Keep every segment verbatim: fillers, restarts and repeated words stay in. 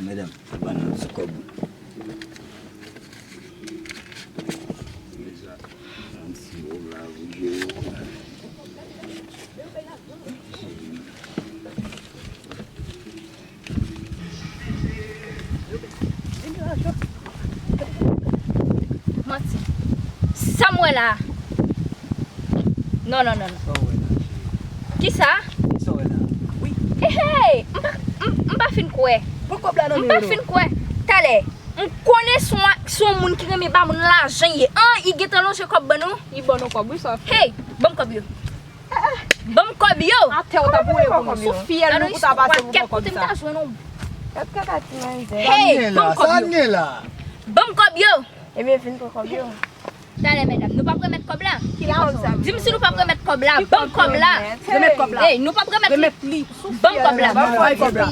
Medam, ban nou ti kòb. Mezanmi, yon ti wob la pou Jero. Manti. Sa m wè la a. Non, non, non, non. Sa w wè la a, cheri? Kisa? Sa w wè la a? Wi. Hey, hey! M pa, m, m pa fin kwè. Pran kòb la nan men yo non. M pa fin kwè. Talè, m konnen se yon, se yon moun ki renmen ba moun lajan ye. An, li gentan lonje kòb ban nou. Li ban nou kòb, wi, sa fè. Hey, ban m kòb yo. Ban m kòb yo! Atè w t ap woule pou nou. Sou fyèl nou pou ta pase pou pran kòb sa. Gad kaka ti manzè. Hey, ban m kòb yo. Ban m kòb yo! Ebyen, vin pran kòb yo. Talè, medam, nou p ap remèt kòb la? Ki la kòb sa? Di m si nou p ap remèt kòb la. Ban m kòb la. Remèt kòb la. Hey, nou p ap remèt li. Ban m kòb la. Ban m kòb la.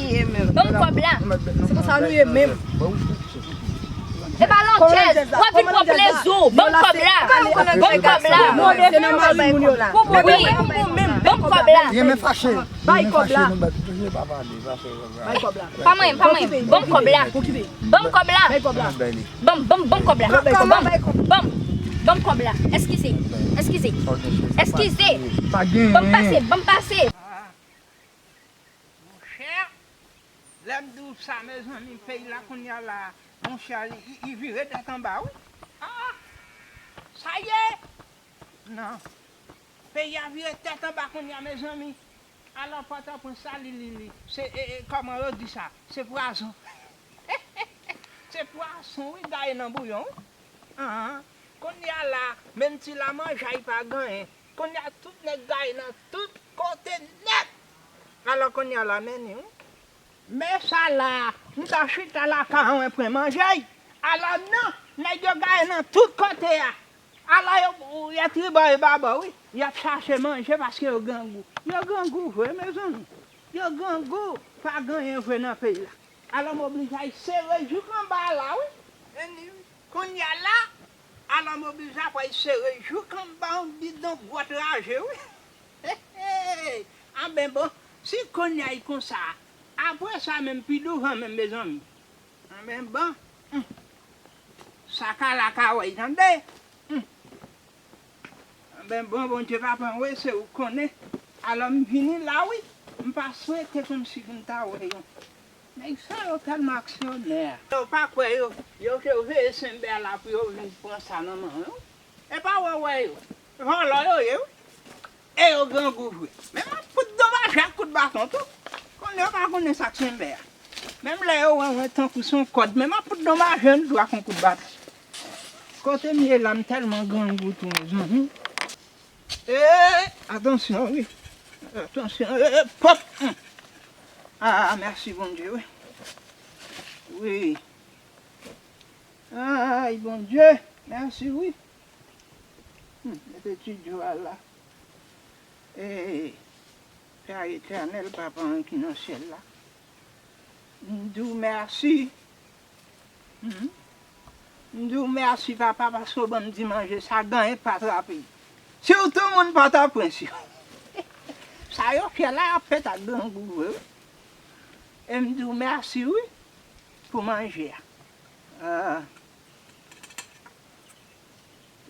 Ban m kòb la. Se konsa nou ye menm. E pa landjèz, w ap vin pran plezi w. Ban m kòb la. Ban m kòb la. Wi, ban m kòb la. Renmen fache. Bay kòb la. Bay kòb la. Pa manyen, pa manyen. Ban m kòb la. Ban m kòb la. Ban m, ban m, ban m kòb la. Ban m, ban m, ban m, ban m kòb la. Eskize. Eskize. Eskize. Ban m pase, ban m pase. Monchè, lè m di w sa, mezanmi, peyi la kounye a la, monchè, li, li, li vire tèt anba, wi. Ah! Sa ye! Non. Peyi a vire tèt anba kounye a, mezanmi. Alò, Pòtoprens sa, li, li, li, se, e, e, kòman yo di sa? Se pwazon. Se pwason, wi, gaye nan bouyon, wi. Anhan. Kounye a la, menm ti lamanjay pa genyen. Kounye a, tout nèg gaye nan tout kote nèt. Alò, kounye a la, men ni, wi. Men sa la, m ta chita lakay mwen pran manje. Alò non, nèg yo gaye nan tout kote a. Alò yo, y a tribò e babò, wi. Y ap chache manje paske yo grangou. Yo grangou vre, mezanmi. Yo grangou, pa gen anyen vre nan peyi la. Alò m oblije al sere jouk anba la, wi. Kounye a la, alò m oblije ap al sere jouk anba yon bidon gwòt raje, wi. Anben bon, si kounye a e konsa, apre sa menm pi douvan menm, mezanmi. Anben bon, hmm. Sa ka la ka wè, tande. Hmm. Anben bon, Bondye papa m, wi, se ou k konnen. Alò m vini la, wi. M pa swete kòmsi pou m ta wè yo. Nèg sa yo tèlman aksyonè. Yo pa kwè yo, yo te veye senbè a la pou yo vin pran sa nan men yo. E pa wè w wè yo. Vòlò yo ye, wi. E yo grangou vre. Men m ap fout donmaje ak kout baton tou. Konnen yo pa konnen sa k senbè a. Menm lè yo wè mwen tankou se yon kòd, men m ap fout donmaje m tou ak yon kout baton. Kote m ye la, m tèlman grangou tou, mezanmi. Ee, atansyon, wi. Atansyon, ee, pòp. Ah, mèsi, Bondye, wi. Wi. Ay, Bondye, mèsi, wi. Hmm, mete ti djo a la. Ee, Pè Etènèl, Papa m ki nan syèl la. M di w mèsi. Hmm. M di w mèsi, papa, paske w ban m ti manje sa, ganyen pa trape. Sitou moun Pòtoprens yo. Sa yo fè la, y ap fèt ak grangou vre, wi. E m di w mèsi, wi, pou manje a. Ah.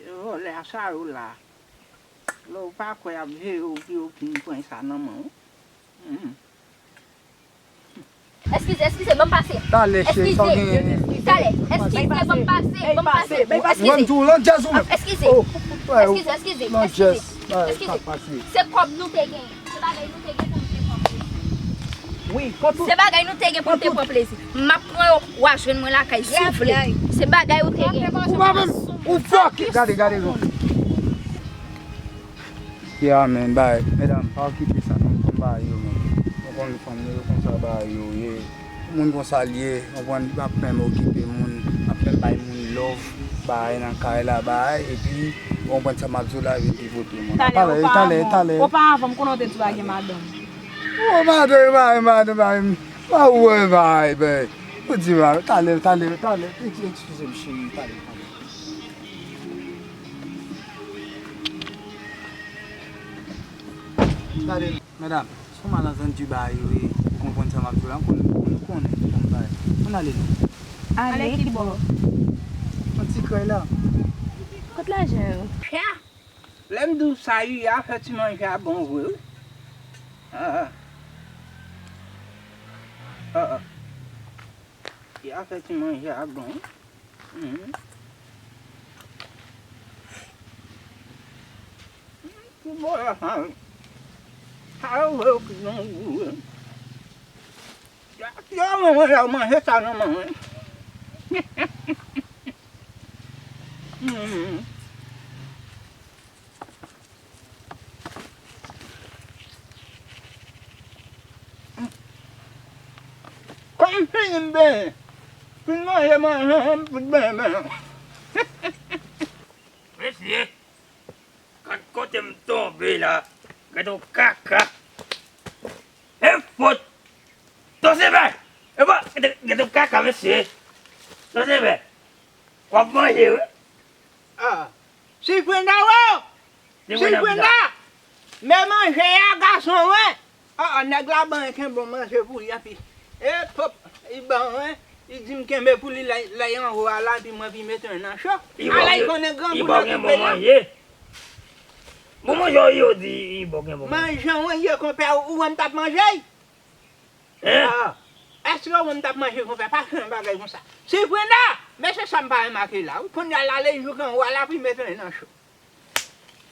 Vòlè a sa yo la. Lè w pa kwè y ap veye w pou yo vin pran sa nan men w. Hmm. Eskize, eskize, ban m pase. Talè, cheri, sa w genyen? Talè, eskize, ban m pase, ban m pase. Eskize. Eskize, eskize, eskize, eskize. Se kòb nou te genyen. Se bagay nou te gen pou nou te pran plezi. Wi, kont ou. Se bagay nou te gen pou nou te pran plezi. M ap pran yo, w a jwenn mwen lakay soufle. Se bagay ou te gen. Ou pa menm, ou fòk. Gade, gade, gade. Ya, men, bay, medam, pa okipe sa, non, m konn bagay yo, men. Nou konn fanm yo, yo konn sa bagay yo ye. Moun konsa l ye, konprann, li p ap menm okipe moun, l ap menm bay moun love, bay nan kay la, bay, epi, konprann sa m ap di w la, vin pivote moun. Talè, talè, talè. Oparavan, m konnen w te di w pa gen madanm. O, madanm, bay, madanm, bay, pa wè, bay, bay. Ou di, bay, talè, talè, talè, eskize m, cheri, talè, talè. Gade. Medam, si w mal antann di bagay yo ye, ou konprann sa m ap di w la, m konnen, nou konnen, bon, bagay. Ann ale non. Ale ki bò? Yon ti krèy la. Kot lajan yo? Lè m di w sa, Yuya fè ti manje a bon vre, wi. Ah, ah. Ah, ah. Yuya fè ti manje a bon, wi. Mhm. Ti bò la, sa, sa yo vre yo ki gen gou, wi. Yo, yo, mwen, mwen, yo manje sa nan mwen, wi. Mhm. Kòm m fini m benyen, fin manje manje an, m fout benyen, benyen. Mesye, gad kote m tonbe la. Gad yon kaka. E fot. Ton Sevè! E bon, gad yon kaka, mesye. Ton Sevè. W ap manje, wi. Ah. Sifrenda, wo! Sifrenda, Sifrenda! Men manje a, gason, wen! Ah, ah, nèg la ban yon bon manje pou li, epi, e, pop, li ban, wen! Li di m kenbe pou li lè, lè y anwo a la, epi mwen pi mete nan cho. Ala, li konnen grangou nan koupe li. Bon manje, yo di, li bon gen bon manje. Manje, wen, ye, konpè, ou, ou wè m t ap manje? Hein? Ah, èske ou menm t ap manje konpè? Pa fè yon bagay konsa. Sifrenda! Men se sa m pa renmake la, wi. Kounye a l ale jouk anwo a, l ap mete nan cho.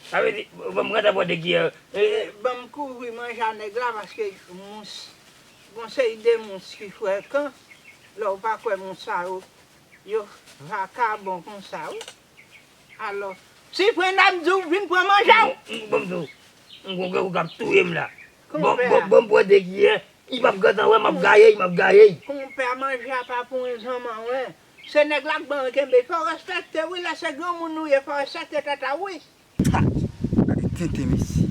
Sa vle di, ban m rantre bò de kiyè. E, ban m kouvri manje a nèg la, paske mous, gon seri de mous ki frekan, lè w pa kwè mous sa yo, yo vakabon konsa, wi. Alò, Sifrenda, m di w vin pran manje w. M, m, ban m di w, m gon grangou k ap touye m la. Ban, ban, ban m pran de kiyè. Li p ap gentan wè m ap gaye, m ap gaye. Konpè, manje a pa pou yon zanman, wen. Se nèg la k ban w kenbe. Fò w respekte, wi, lè se granmoun ou ye, fò w respekte tèt a w, wi. Ha! Gade tenten, mesye.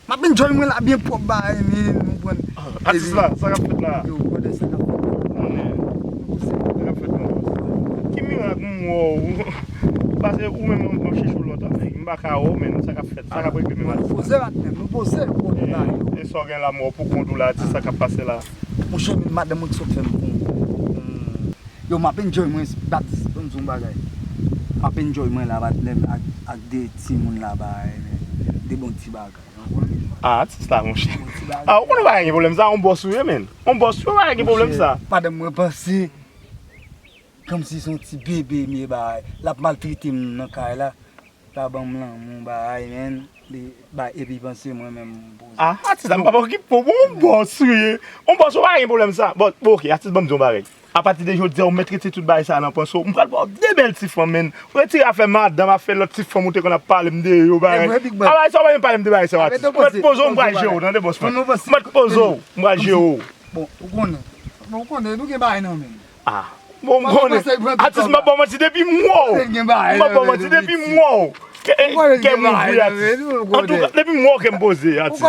M ap enjoy mwen la byen pwòp, bagay, men nou pran. Ah, atis la, sa k ap fèt la? Yo, brother, sa k ap fèt la? Sa k ap fèt la? Ki mirak m wè w? Pase ou menm, m ap chèche w lontan, men m pa ka wè w, men sa k ap fèt, sa k ap regle menm atis la? Nou poze, patnè, nou poze, kote bagay yo. E sa w gen la, m wè w pou kont ou la, atis, sa k ap pase la? Monchè, men madanm mwen ki sot fè m pou, pou, yo, m ap enjoy mwen, Batis, ban m di w yon bagay. M ap enjoy mwen la, patnè m, ak, ak de timoun la, bagay, men, de bon ti bagay. Ah, atis la, monchè. Ah, ou konnen w pa gen pwoblèm sa, yon bòs ou ye, menn. Yon bòs ou pa gen pwoblèm sa. Monchè, madanm mwen panse kòmsi se yon ti bebe m ye, bay. L ap maltrete m nan kay la. L pa ban m lanmou, bay, menn. Li bay, epi panse mwen menm m poze. Ah, atis la, m pa okipe w, bon, yon bòs ou ye. Yon bòs ou pa gen pwoblèm sa. Bon, bon, ok, atis, ban m di yon bagay. Apati de jodi a, ou mèt retire tout bagay sa a nan panse w. M pral ba w de bèl ti fanm, menn. Retire afè madanm, afè lòt ti fanm ou te konn ap pale m de yo, bagay. A, bagay sa, ou pa menm pale m de bagay sa yo, atis. Ou mèt poze w, m pral jere w, tande, bòs mwen. Ou mèt poze w, m pral jere w. Bon, ou konnen. Bon, ou konnen, nou gen bagay nan men. Ah. Bon, m konnen. Atis, m ap ba w manti depi m wè w. M ap ba w manti depi m wè w. Kè, kè m ouvri, atis. Antouka, depi m wè w, kè m poze, atis. M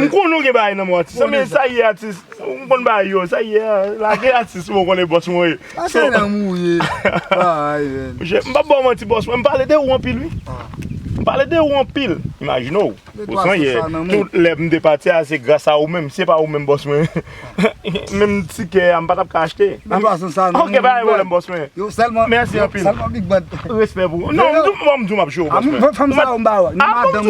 konnen w gen bagay nan men w, atis. Men sa ye, atis. M konn bagay yo. Sa ye, lage, atis, ou konnen bòs mwen ye. Monchè, m p ap ba w manti, bòs mwen. M pale de ou anpil, wi. M pale de ou anpil. Imajine w. Ou sonje, tout lè m te pati a, se gras a ou menm. Si se pa ou menm, bòs mwen, menm tikè a, m pa t ap ka achte. Ok, pa gen pwoblèm, bòs mwen. Mèsi anpil. Respè pou ou. Non, m di w, m di w m ap jere w, bòs mwen. Ou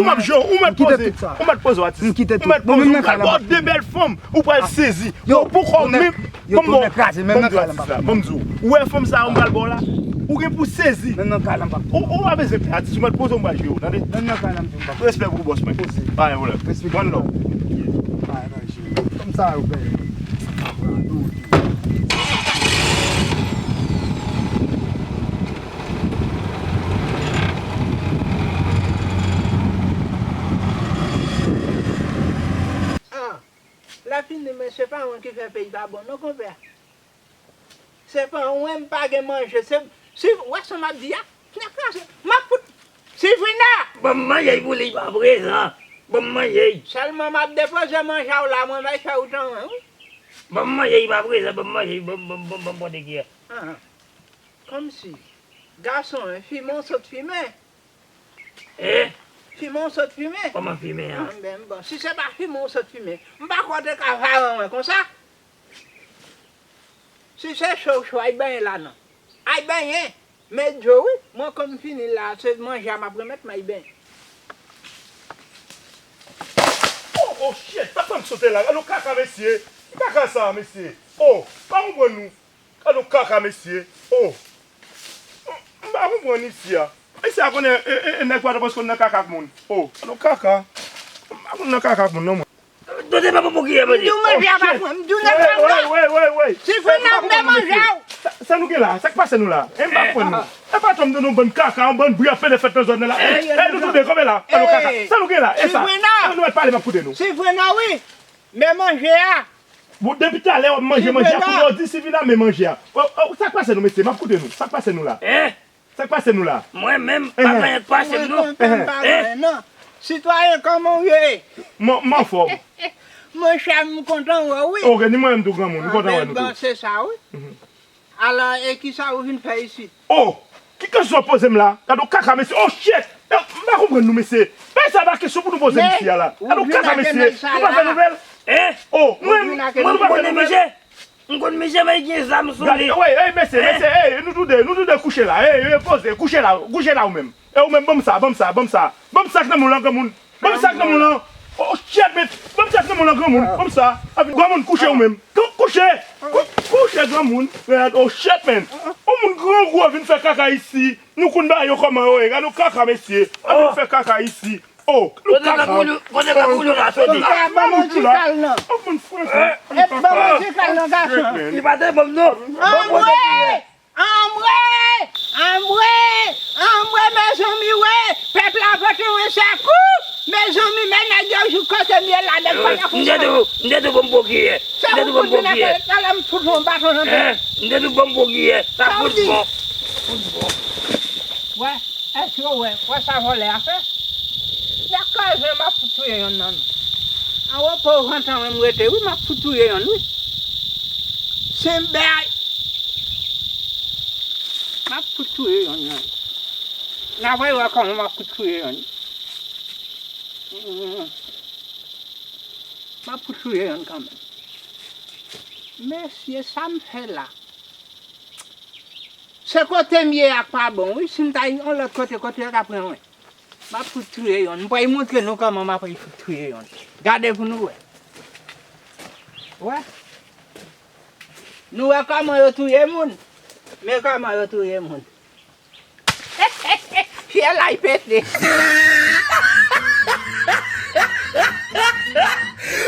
mèt poze w, ou mèt poze w, atis. Ou mèt poze w, m pral ba w de bèl fanm, ou pral sezi. Yo, pou kò w menm. Yo, bon, bon, bon, bon, m di w, ou wè fanm sa yo m pral ba w la? Ou gen pou sezi. Menm nan kay la m p ap. Ou, ou pa bezwen pè, atis, ou mèt poze w, m pral jere w, tande? Menm nan kay la m p ap. Respè pou ou, bòs mwen. Pa gen pwoblèm. One love. Fanm sa yo pè. Ah. Lè fini, men se pa mwen ki fè peyi pa bon non, konpè. Se pa mwen, m pa gen manje. Se, si w wè sa m ap di a, nèg kraze, m ap fout. Sifrina! Ban m manje pou li pa prezan. Ban m manje. Sèlman m ap depoze manje a w la, mwen bay fè ou tan mwen, wi. Ban m manje pa prezan, ban m manje, ban m, ban m, ban m, ban m pote kiyè. Ah. Kòmsi. Gason, fimen w sot fimen. Eh, Fimen w sot fimen? Kòman fimen an? Anben, bon, si se pa fimen w sot fimen, m pa kwè w te ka vare mwen konsa. Si se cho w cho, al benyen la non. Al benyen. Met dlo wi. Mwen kòm m fini la, se manje a m ap remèt m al benyen. Oh, oh, shit! Sa fè m sote la. Gade yon kaka, mesye. Ki kaka sa, mesye? Oh, pa konprann nou. Gade yon kaka, mesye. Oh. M pa konprann isi a. Isi a konnen, e, e, e, nèg Pòtoprens konn nan kaka ak moun. Oh, gade yon kaka. M pa konn nan kaka ak moun, non, mwen. Dote pa pou boukiye, mwen di. M di w manje a pa fwen, m di w nèg pa fwen. Wey, wey, wey, wey. Si fwen nan m de manje w. Sa, sa nou gen la? Sa k pase nou la? E m pa fwen nou. E pa tann nou bann kaka, yon bann bri ap pede fèt nan zòn nan la. E, e nou tou de, kanpe la. Gade yon kaka. Sa nou gen la? E sa? Sa nou mèt pale, m ap koute nou. Si fwen nan wi. Men manje a. Bon, depi talè w ap manje, manje a, kounye a w di si fwen nan men manje a. O, o, sa k pase nou, mesye? M ap koute nou. Sa k pase nou la? Sa k pase nou la? Mwen menm, pa gen anyen k pase m non. Mwen kontan m pa gen anyen non. Sitwayen, kòman w ye? M, m anfòm. Monchè, m kontan wè w wi. Ok, ni mwen menm tou granmoun, m kontan wè nou tou. Bon, se sa wi. Alò, e kisa ou vin fè isit? Oh! Ki kesyon w ap poze m la? Gade yon kaka, mesye. Oh shit! Eh, m pa konprann nou, mesye. Bagay sa pa kesyon pou nou poze misye a la. Gade yon kaka, mesye. Nou pa fè nouvèl. Oh, mwen, mwen, nou pa fè nouvèl. M konn misye, men gen zam sou li. Gade, ey, ey, mesye, mesye, ey, nou tou de, nou tou de kouche la. Ey, ey, poze, kouche la, kouche la ou menm. E ou menm, ban m sa, ban m sa, ban m sa. Ban m sa k nan men w lan, granmoun. Ban m sa k nan men w lan. Oh shit, man. Ban m sa k nan men w lan, granmoun. Ban m sa. Granmoun, kouche ou menm. Kou-, kouche. Kou-, kouche, granmoun. Oh shit, man. Yon moun grangou vin fè kaka isi. Nou konn bagay yo kòman yo ye. Gade yon kaka, mesye. Ap vin fè kaka isi. Oh, nou kaka. Kote kaka ou la soti? Ban mwen ti kal nan. Ban mwen franse. Ban mwen ti kal nan, gason. Li pa te ban m non. Anmwe! Anmwe! Anmwe! Anmwe, mezanmi, wi! Pèp la pote yon sekou! Mezanmi, men nèg yo jouk kote m ye la, nèg pa nan fouson. M te tou, m te tou ban m bokiyè. Se ou pou vin nan kòlèt la, la m fout yon baton nan tèt. M te tou ban m bokiyè. Sa fout bon. Fout bon. Wè, èske w wè, wè sa vòlè a fè? Nèg kraze, m ap fout touye yonn nan nou. An repo vantan mwen m rete, wi, m ap fout touye yonn, wi. Senbèy! M ap fout touye yonn nan. N a voye wè kòman m ap fout touye yonn. M ap fout touye yonn kanmenm. Mesye, sa m fè la. Se kote m ye a k pa bon, wi. Si m ta yon lòt kote, kote yo ta pran mwen. M ap fout touye yonn. M pral montre nou kòman m ap fout touye yonn. Gade pou nou wè. Wè. Nou wè kòman yo touye moun. Men kòman yo touye moun. Pyè lay pete.